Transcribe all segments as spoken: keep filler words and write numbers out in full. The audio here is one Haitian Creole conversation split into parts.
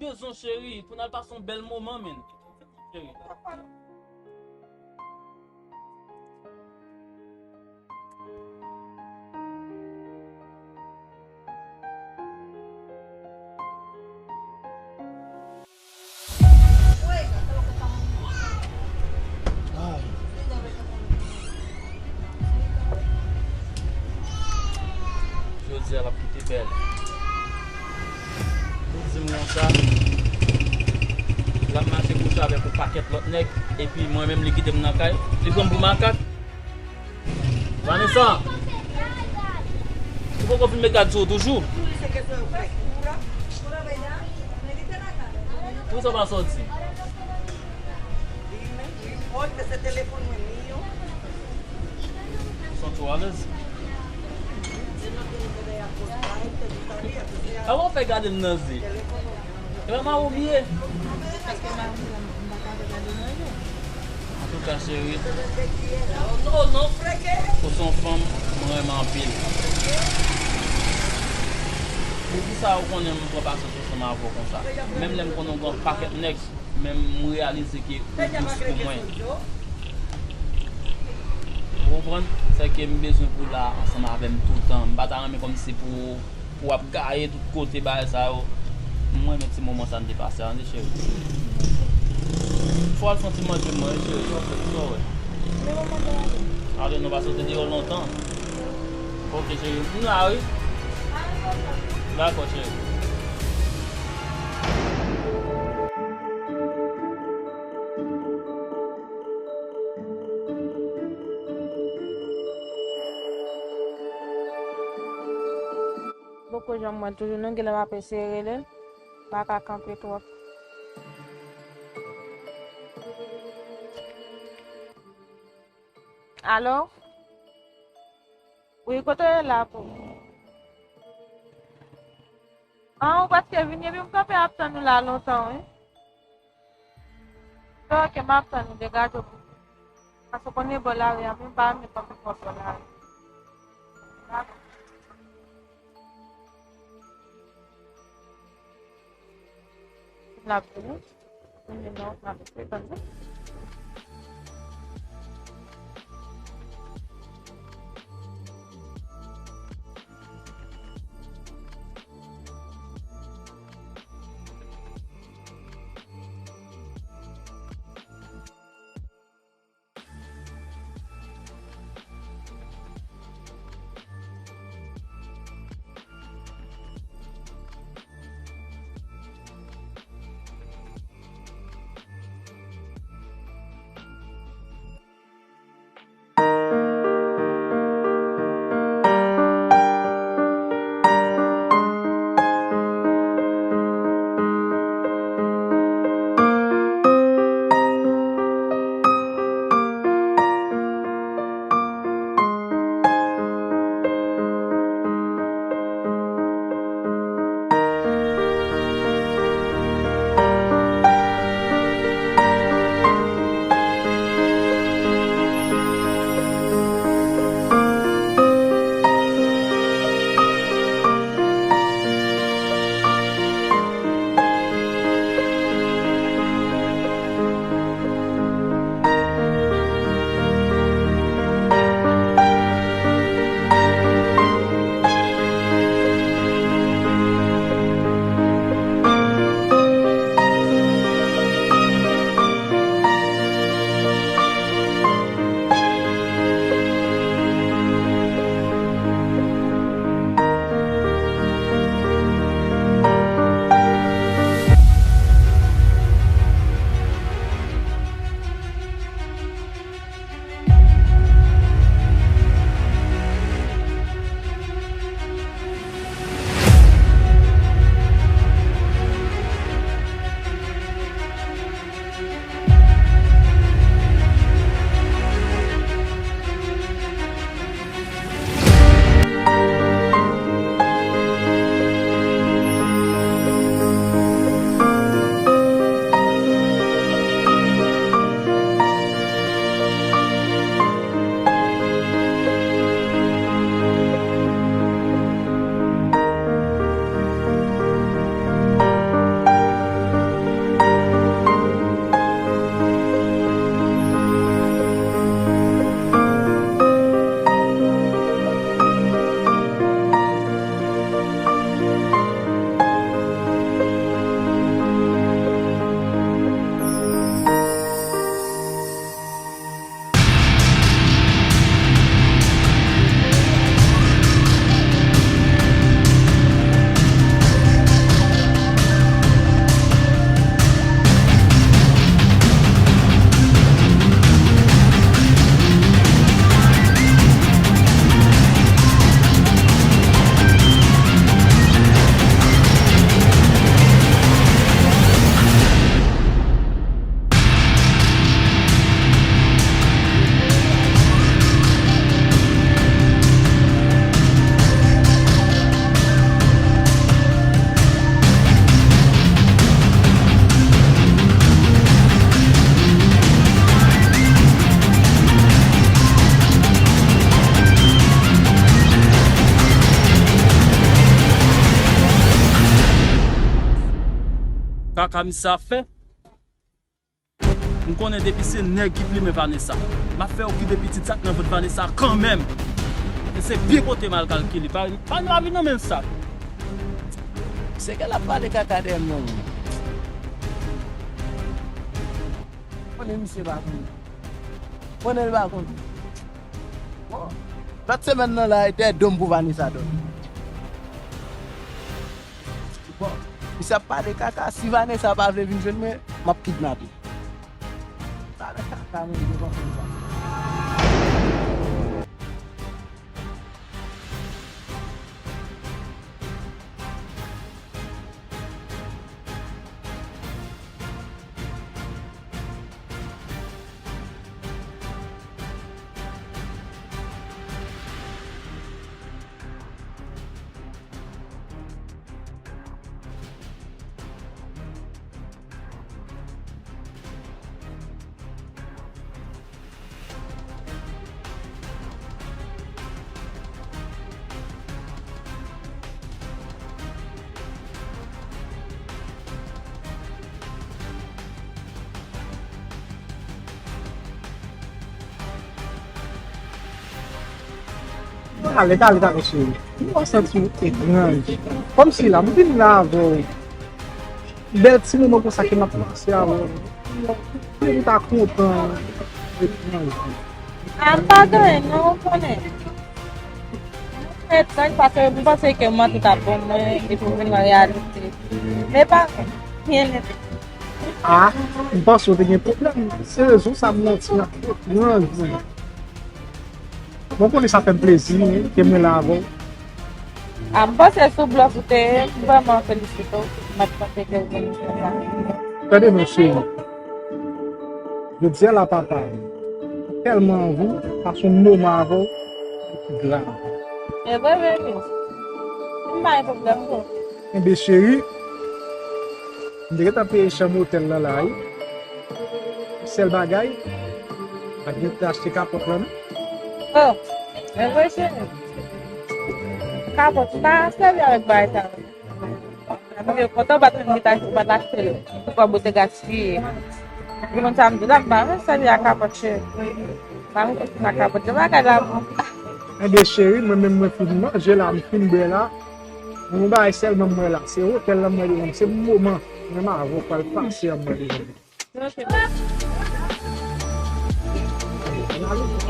Rezon, cheri, pou n al pase yon bèl moman, menn. Cheri. Jodi a l ap kite bèl. Ou di m konsa, l ap mache kouche avèk yon pakèt lòt nèg, epi mwen menm li kite m nan kay, li pran m pou makak. Vanessa! Ou poko fin met gad sou ou toujou? Poukisa w pa soti? Santi w alèz? Avan w fè gade m nan zye. E pa mari w m ye? Antouka, cheri, ou se yon fanm mwen renmen anpil. Poukisa ou konnen m pran pasyans ansanm avè w konsa? Menm lè m konnen w gen yon pakèt nèg, men m reyalize ke ou dous pou mwen. Ou konprann? Sèke m bezwen pou w la ansanm avè m toutan. M pa ta renmen kòmsi pou, pou w ap gaye tout kote bagay sa yo. M renmen ti moman sa n te pase a, tande, cheri. Fò w al fè yon ti manje pou mwen, wi, cheri. Sa w fè, sa w wè. Men moman sa ale. Ale non, paske w te deyò lontan. Ok, cheri. M la, wi. Dakò, cheri. Poko janm wè l toujou non, genlè m ap eseye rele l, pa ka kanpe twòp. Alo? Wi, kote w ye la pou? An, ou prèske vini, epi m kanpe ap tann ou la lontan, wi. Ok, m ap tann ou, degaje w pou. Paske w konnen bò lari a, men m pa renmen kanpe twòp bò lari. Dakò. L ap vini. Vini non, l ap vini, tande. Kaka misye ap fè. M konnen depi se nèg ki plimen Vanessa, m ap fè yo kite pitit sa k nan vant Vanessa kanmenm. E se byen kote m al kalkile. Pa, pa gen lavi nan menm sa. Se ke l ap pale kaka dèyè m nan. Konnen misye pa konnen. Konnen l pa konnen. Bon, lòt semèn nan la, e dèyè do m pou Vanessa dòmi. Bon, misye ap pale kaka, si Vanessa pa vle vin jwenn mwen, m ap kidnape. Pale kaka, men, yo konprann sa. Ale, ale, ale, cheri. M pa santi m etranj. Kòmsi la, m vin la avè w. Bèl ti moman konsa ke m ap pase avè w. M ta kontan etranj. A, m pa gen anyen non, ou konnen. M etranj paske m panse ke mwen tout ap bon mwen, epi m vin nan reyalite. Men pa byen nèt. A, m panse w te gen pwoblèm. Se rezon sa m santi m etranj mwen. Bon, konnen sa fè m plezi, wi, ke mwen la avè w. A, m panse sou blòf ou te ye, m vrèman felisite w. M pa t panse ke w vin fè sa. Tande non, cheri. Jodi a la, papa, m tèlman anvi pase yon moman avè w ki grav. E vre, vre, vre. M pa gen pwoblèm, non. Enben, cheri, m te gentan peye chanm otèl lan la, wi. Sèl bagay, pa t gen tan achte kapòt lan, non. Oh, men vre, cheri. Kapòt, m pa sèvi avèk bagay sa yo. Mwen kontan, m pa t menm gentan achte, m pa t achte l. Pou kòb ou te gaspiye. Gen moun sa m di la, m pa renmen sèvi ak kapòt, cheri. M pa renmen sèvi ak kapòt. Se bagay la bon. Enben, cheri, mwen menm, mwen fin manje la, m fin bwè la. Yon bagay sèlman m wè la, se otèl lan m wè devan m, se moman mwen avè w pral pase an m wè devan m.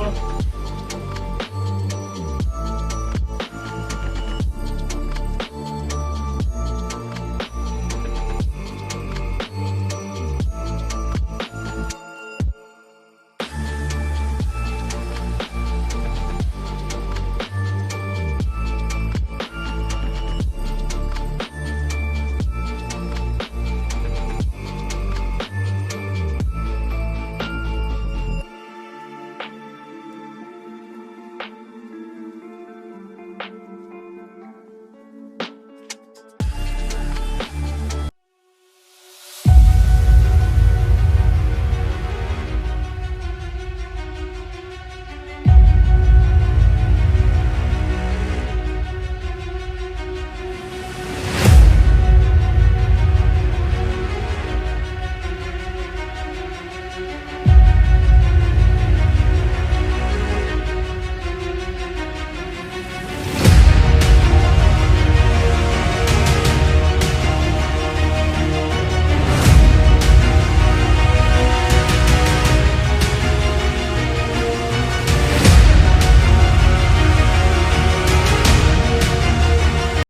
Ok.